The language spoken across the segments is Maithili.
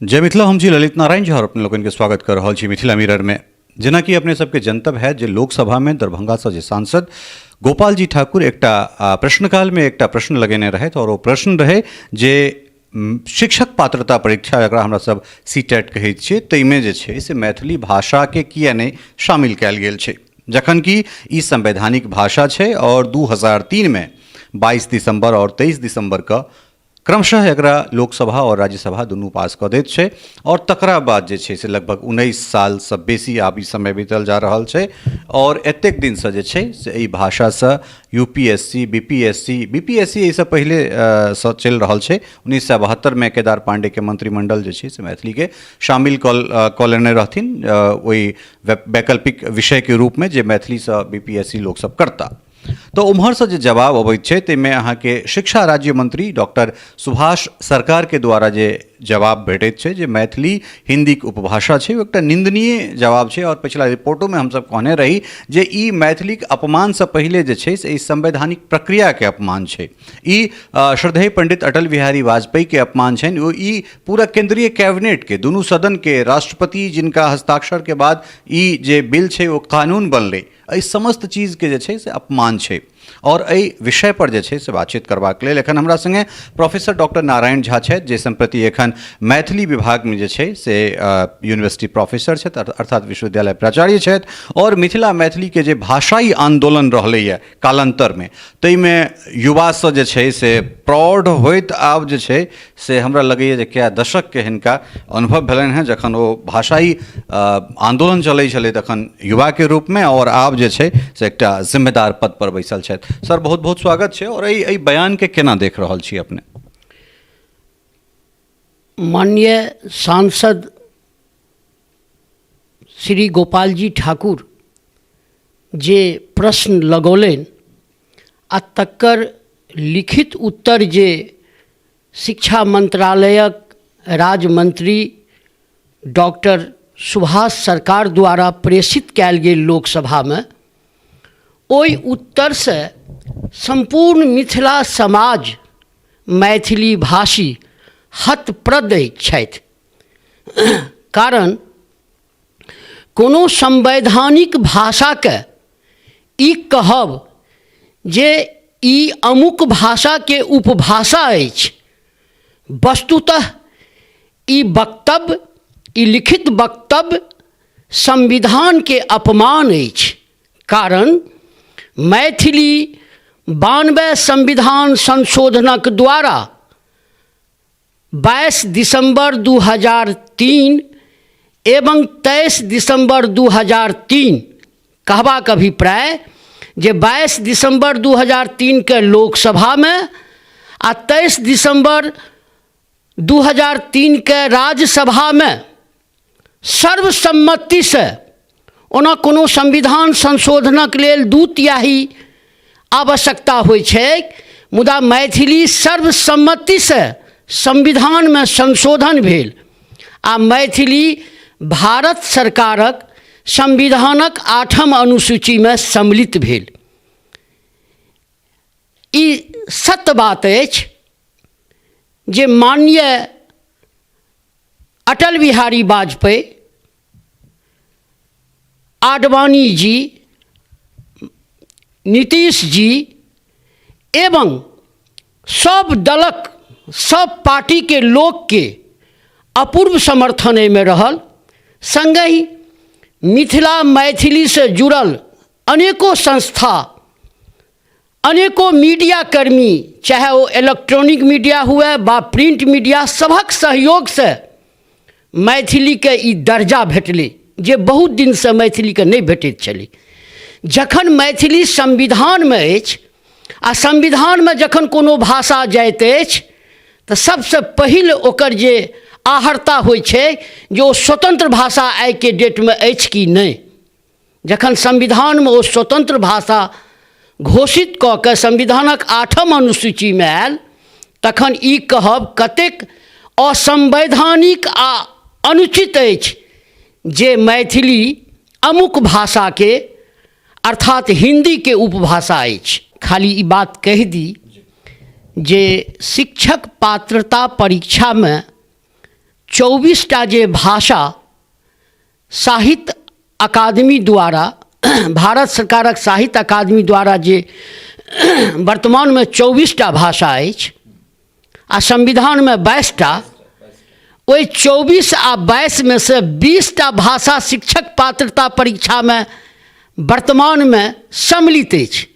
जय मिथिला। हम छी ललित नारायण झा और अपने लोकनि के स्वागत कर रहल छी मिथिला मिरर में। जेनाकि अपने सबके जनतब है जे लोकसभा में दरभंगा से जे सांसद गोपाल जी ठाकुर एकटा प्रश्नकाल में एकटा प्रश्न लगेने रहथि और ओ प्रश्न रहे जे शिक्षक पात्रता परीक्षा जकरा हमरा सब सी टेट कहै छियै ताहिमे जे छै से मैथिली भाषाके किए नहि शामिल कयल गेल छै, जखन कि ई संवैधानिक भाषा छै और 2003 में 22 दिसंबर और 23 दिसंबर के क्रमशः एकरा लोकसभा और राज्यसभा दुनू पास कऽ दैत छै और तकरा बाद जे छै से लगभग 19 सालसँ बेसी आब ई समय बीतल जा रहल छै और एतेक दिनसँ जे छै से एहि भाषासँ U P S C, B P S C, B P S C एहिसँ पहिले सँ चलि रहल छै। 1972मे केदार पाण्डेके मंत्रिमंडल जे छै से मैथिलीके शामिल कऽ लेने रहथिन ओहि वैकल्पिक विषयके रूपमे जे मैथिलीसँ बी पी एस सी लोकसभ करता। तऽ उम्हरसँ जे जवाब अबैत छै ताहिमे अहाँके शिक्षा राज्य मंत्री डॉक्टर सुभाष सरकारके द्वारा जे जवाब भेटैत छै जे मैथिली हिन्दीके उपभाषा छै, ओ एकटा निन्दनीय जवाब छै। आओर पछिला रिपोर्टोमे हमसब कहने रही जे ई मैथिलीके अपमानसँ पहिले जे छै से ई संवैधानिक प्रक्रियाके अपमान छै, ई श्रद्धेय पंडित अटल बिहारी वाजपेयीके अपमान छनि, ओ ई पूरा केंद्रीय कैबिनेटके दुनू सदनके राष्ट्रपति जिनका हस्ताक्षरके बाद ई जे बिल छै ओ कानून बनलै, एहि समस्त चीजके जे छै से अपमान छै। आओर एहि विषय पर जे छै से बातचीत करबाक लेल एखन हमरा सङ्गे प्रोफेसर डॉक्टर नारायण झा छथि, जे सम्प्रति एखन मैथिली विभागमे जे छै से यूनिवर्सिटी प्रोफेसर छथि, अर्थात विश्वविद्यालय प्राचार्य छथि, आओर मिथिला मैथिलीके जे भाषाई आन्दोलन रहलैए कालान्तरमे ताहिमे युवासँ जे छै से प्रौढ़ होइत आब जे छै से हमरा लगैए जे कए दशकके हिनका अनुभव भेलनि हेँ, जखन ओ भाषाई आन्दोलन चलै छलै तखन युवाके रूपमे, आओर आब जे छै से एकटा जिम्मेदार पद पर बैसल छथि। सर बहुत बहुत स्वागत छै। आओर एहि बयानके केना देख रहल छी अपने? माननीय सांसद श्री गोपालजी ठाकुर जे प्रश्न लगौलनि आ तकर लिखित उत्तर जे शिक्षा मंत्रालयक राज्य मंत्री डॉक्टर सुभाष सरकार द्वारा प्रेषित कयल गेल लोकसभामे, ओहि उत्तरसँ सम्पूर्ण मिथिला समाज मैथिली भाषी हतप्रद छथि। कारण कोनो संवैधानिक भाषाके ई कहब जे ई अमुक भाषाके उपभाषा अछि, वस्तुतः ई वक्तव्य, ई लिखित वक्तव्य संविधानके अपमान अछि। कारण मैथिली 92 संविधान संशोधनक द्वारा 22 दिसंबर 2003 एवं 23 दिसंबर 2003, कहबाक अभिप्राय जे 22 दिसंबर 2003 के लोकसभामे आ 23 दिसंबर 2003 के राज्यसभामे सर्वसम्मतिसँ, ओना कोनो संविधान संशोधनक लेल 2/3 आवश्यकता होइ छै, मुदा मैथिली सर्वसम्मतिसँ संविधानमे संशोधन भेल आ मैथिली भारत सरकारक संविधानक 8म अनुसूचीमे सम्मिलित भेल। ई सत्य बात अछि जे माननीय अटल बिहारी वाजपेयी, आडवाणी जी, नीतीश जी एवं सब दलक सब पार्टीके लोकके अपूर्व समर्थन एहिमे रहल। सङ्गहि मिथिला मैथिलीसँ जुड़ल अनेको संस्था, अनेको मीडिया कर्मी, चाहे ओ इलेक्ट्रॉनिक मीडिया हुए बा प्रिंट मीडिया, सभक सहयोगसँ मैथिलीके ई दर्जा भेटलै जे बहुत दिनसँ मैथिलीके नहि भेटैत छलै। जखन मैथिली संविधानमे अछि आ संविधानमे जखन कोनो भाषा जाइत अछि तऽ सबसँ पहिल ओकर जे आहर्ता होइ छै जे ओ स्वतंत्र भाषा आइके डेटमे अछि कि नहि। जखन संविधानमे ओ स्वतंत्र भाषा घोषित कऽ के संविधानक 8म अनुसूचीमे आयल तखन ई कहब कतेक असंवैधानिक आ अनुचित अछि जे मैथिली अमुक भाषाके अर्थात हिन्दीके उपभाषा अछि। खाली ई बात कहि दी जे शिक्षक पात्रता परीक्षामे 24टा जे भाषा साहित्य अकादमी द्वारा, भारत सरकारक साहित्य अकादमी द्वारा जे वर्तमानमे 24टा भाषा अछि आ संविधानमे 22टा, ओहि 24 आ 22मे से 20टा भाषा शिक्षक पात्रता परीक्षामे वर्तमानमे सम्मिलित अछि।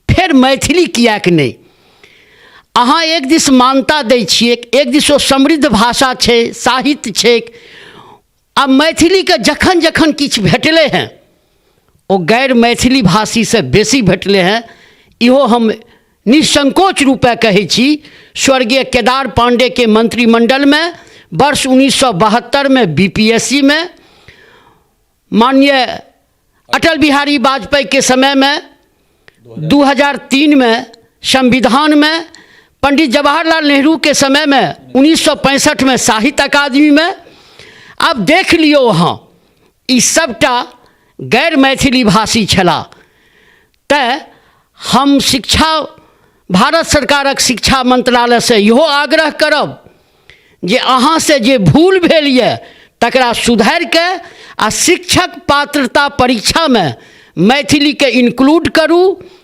फेर मैथिली किएक नहि? अहाँ एक दिस मान्यता दै छियै, एक दिस ओ समृद्ध भाषा छै, साहित्य छै, आ मैथिलीके जखन जखन किछु भेटलै हँ ओ गैर मैथिली भाषीसँ बेसी भेटलै हँ। इहो हम निसंकोच रूपे कहै छी। स्वर्गीय केदार पांडेके मंत्रिमंडलमे वर्ष 1972मे BPSC मे, माननीय अटल बिहारी वाजपेयीके समयमे 2003मे संविधानमे, पंडित जवाहरलाल नेहरूके समयमे 1965मे साहित्य अकादमीमे। आब देख लियौ अहाँ, ई सबटा गैर मैथिली भाषी छलाह। तैँ हम शिक्षा भारत सरकारक शिक्षा मंत्रालयसँ इहो आग्रह करब जे अहाँसँ जे भूल भेल यऽ तकरा सुधारिके आ शिक्षक पात्रता परीक्षामे मैथिलीके इन्क्लूड करू।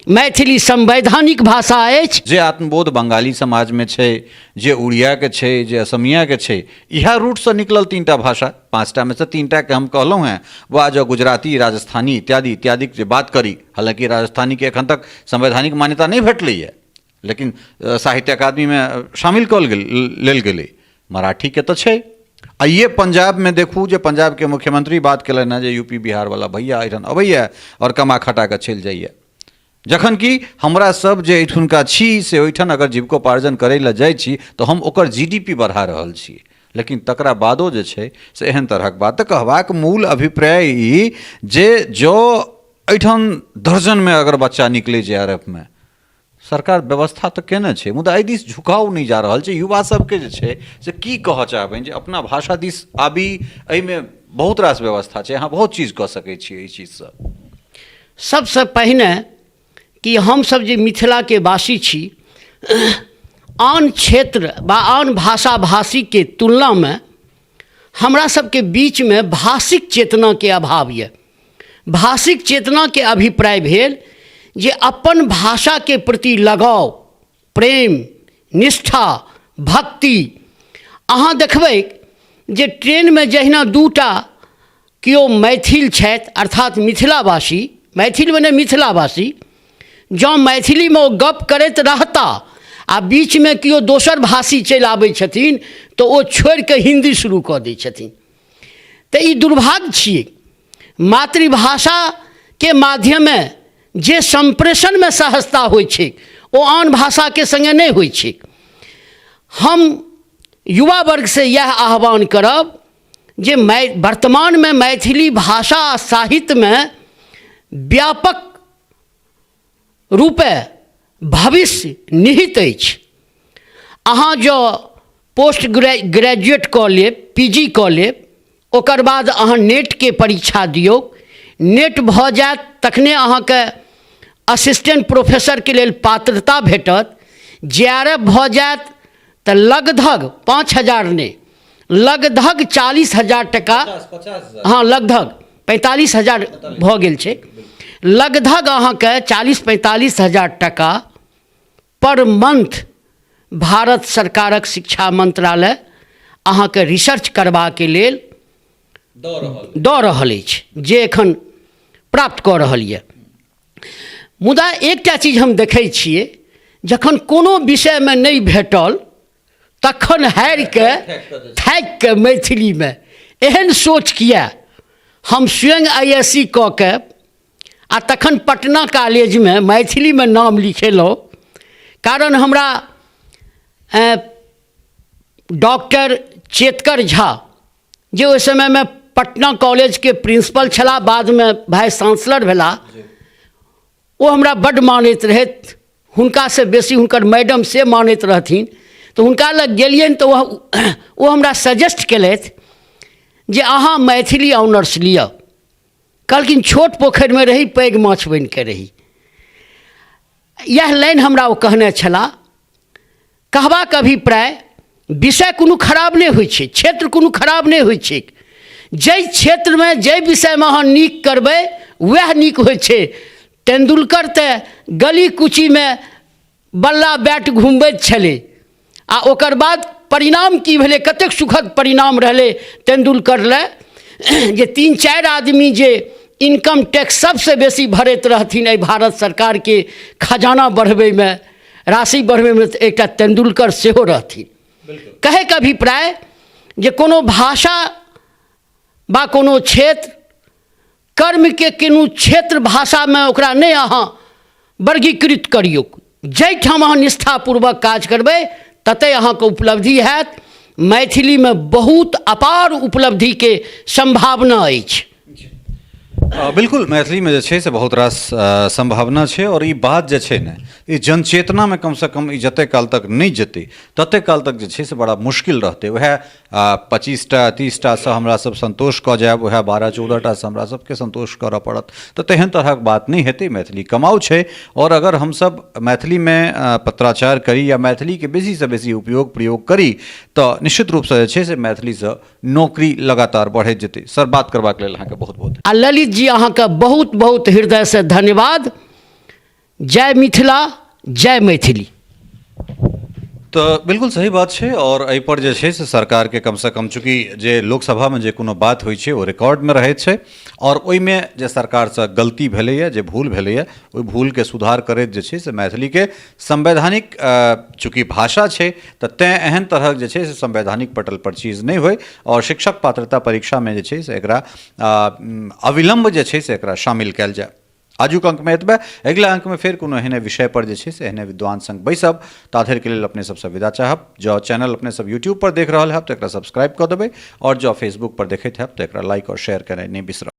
मैथिली संवैधानिक भाषा अछि। जे आत्मबोध बंगाली समाजमे छै, जे उड़ियाके छै, जे असमियाके छै, इएह रूटसँ निकलल 3टा भाषा, 5टामे से 3टाके हम कहलहुँ हेँ। वा जँ गुजराती, राजस्थानी इत्यादि इत्यादिक जे बात करी, हालाँकि राजस्थानीके एखन तक संवैधानिक मान्यता नहि भेटलैए, लेकिन साहित्य अकादमीमे शामिल कऽ गेल लेल गेलै। मराठीके तऽ छै। आइए पंजाबमे देखू जे पंजाबके मुख्यमंत्री बात केलनि हेँ जे यूपी बिहारवला भैया एहिठाम अबैए आओर कमा खटा कऽ चलि जाइए, जखन कि हमरा सब जे एहिठुनका छी से ओहिठाम अगर जीविकोपार्जन करै लए जाइ छी तऽ हम ओकर GDP बढ़ा रहल छी, लेकिन तकरा बादो जे छै से एहन तरहक बात। तऽ कहबाक मूल अभिप्राय ई जे जँ एहिठाम दर्जनमे अगर बच्चा निकलै JRF मे, सरकार व्यवस्था तऽ केने छै, मुदा एहि दिस झुकाव नहि जा रहल छै युवा सबके। जे छै से की कहऽ चाहबनि जे अपना भाषा दिस आबी, एहिमे बहुत रास व्यवस्था छै, अहाँ बहुत चीज कऽ सकै छी एहि चीजसँ। सबसँ पहिने कि हमसब जे मिथिलाके वासी छी, आन क्षेत्र वा आन भाषा भाषीके तुलनामे हमरा सबके बीचमे भाषिक चेतनाके अभाव यऽ। भाषिक चेतनाके अभिप्राय भेल जे अपन भाषाके प्रति लगाव, प्रेम, निष्ठा, भक्ति। अहाँ देखबै जे ट्रेनमे जहिना दूटा केओ मैथिल छथि, अर्थात मिथिलावासी, मैथिल मने मिथिलावासी, जँ मैथिलीमे ओ गप करैत रहता आ बीचमे केओ दोसर भाषी चलि आबै छथिन तऽ ओ छोड़िकऽ हिन्दी शुरू कऽ दै छथिन। तऽ ई दुर्भाग्य छियै। मातृभाषाके माध्यमे जे सम्प्रेषणमे सहजता होइ छै ओ आन भाषाके सङ्गे नहि होइ छै। हम युवा वर्गसँ इएह आह्वान करब जे वर्तमानमे मैथिली भाषा आ साहित्यमे व्यापक रूपे भविष्य निहित अछि। अहाँ जँ पोस्ट ग्रेजुएट कऽ लेब, PG कऽ लेब, ओकर बाद अहाँ नेटके परीक्षा दियौ, नेट भऽ जायत तखने अहाँके असिस्टेंट प्रोफेसरके लेल पात्रता भेटत। JRF भऽ जायत तऽ लगभग 5000 नहि, लगभग 40,000 टका, हँ लगभग 45,000 भऽ गेल छै, लगभग अहाँके 40-45 हजार टका पर मंथ भारत सरकारक शिक्षा मंत्रालय अहाँके रिसर्च करबाके लेल दऽ रहल अछि, जे एखन प्राप्त कऽ रहल यऽ। मुदा एकटा चीज हम देखै छियै, जखन कोनो विषयमे नहि भेटल तखन हारिके थाकिके मैथिलीमे, एहन सोच किया? हम स्वयं ISC कऽ के आ तखन पटना कॉलेजमे मैथिलीमे नाम लिखेलहुँ, कारण हमरा डॉक्टर चेतकर झा जे ओहि समयमे पटना कॉलेजके प्रिंसिपल छलाह, बादमे वाइस चांसलर भेलाह, ओ हमरा बड्ड मानैत रहथि। हुनकासँ बेसी हुनकर मैडम से मानैत रहथिन। तऽ हुनका लग गेलियनि तऽ ओ हमरा सजेस्ट केलथि जे अहाँ मैथिली ऑनर्स लिअ। कहलखिन छोट पोखरिमे रही, पैघ माछ बनिके रही। इएह लाइन हमरा ओ कहने छलाह। कहबाक अभिप्राय विषय कोनो खराब नहि होइ छै, क्षेत्र कोनो खराब नहि होइ छै। जाहि क्षेत्रमे जाहि विषयमे अहाँ नीक करबै वएह नीक होइ छै। तेन्दुलकर तऽ गली कूचीमे बल्ला बैट घुमबैत छलै आ ओकर बाद परिणाम की भेलै, कतेक सुखद परिणाम रहलै तेन्दुलकर लए जे 3-4 आदमी जे इनकम टैक्स सबसँ बेसी भरैत रहथिन एहि भारत सरकारके खजाना बढ़बैमे, राशि बढ़बैमे, तऽ एकटा तेन्दुलकर सेहो रहथिन। कहैके अभिप्राय जे कोनो भाषा वा कोनो क्षेत्र कर्मके कोनो क्षेत्र भाषामे ओकरा नहि अहाँ वर्गीकृत करियौ, जाहिठाम अहाँ निष्ठापूर्वक काज करबै ततहि अहाँके उपलब्धि हैत। मैथिलीमे बहुत अपार उपलब्धिके सम्भावना अछि। बिल्कुल, मैथिलीमे जे छै से बहुत रास सम्भावना छै आओर ई बात जे छै ने ई जनचेतनामे कमसँ कम ई जतेक काल तक नहि जेतै ततेक काल तक जे छै से बड़ा मुश्किल रहतै। वएह 25टा 30टासँ हमरा सब सन्तोष कऽ जायब, वएह 12-14टासँ हमरा सबके सन्तोष करऽ पड़त, तऽ तेहन तरहक बात नहि हेतै। मैथिली कमाउ छै आओर अगर हमसब मैथिलीमे पत्राचार करी या मैथिलीके बेसीसँ बेसी उपयोग प्रयोग करी तऽ निश्चित रूपसँ जे छै से मैथिलीसँ नौकरी लगातार बढ़ैत जेतै। सर, बात करबाक लेल अहाँके बहुत बहुत आ ललित जी अहाँके बहुत बहुत हृदयसँ धन्यवाद। जय मिथिला, जय मैथिली। तऽ बिल्कुल सही बात छै आओर एहिपर जे छै से सरकारके कमसँ कम, चूँकि जे लोकसभामे जे कोनो बात होइ छै ओ रिकॉर्डमे रहैत छै आओर ओहिमे जे सरकारसँ गलती भेलैए, जे भूल भेलैए, ओहि भूलके सुधार करैत जे छै से मैथिलीके संवैधानिक चूँकि भाषा छै तऽ तेँ एहन तरहक जे छै से संवैधानिक पटलपर चीज नहि होइ आओर शिक्षक पात्रता परीक्षामे जे छै से एकरा अविलम्ब जे छै से एकरा शामिल कयल जाय। आजुक अंकमे एतबे, अगिला अंकमे फेर कोनो एहने विषय पर जे छै से एहने विद्वान संग बैसब। ताधरिके लेल अपने सबसँ विदा चाहब। जँ चैनल अपने सब यूट्यूब पर देख रहल हैब तऽ एकरा सब्सक्राइब कऽ देबै आओर जँ फेसबुक पर देखैत हैब तऽ एकरा लाइक आओर शेयर केनाइ नहि बिसरब।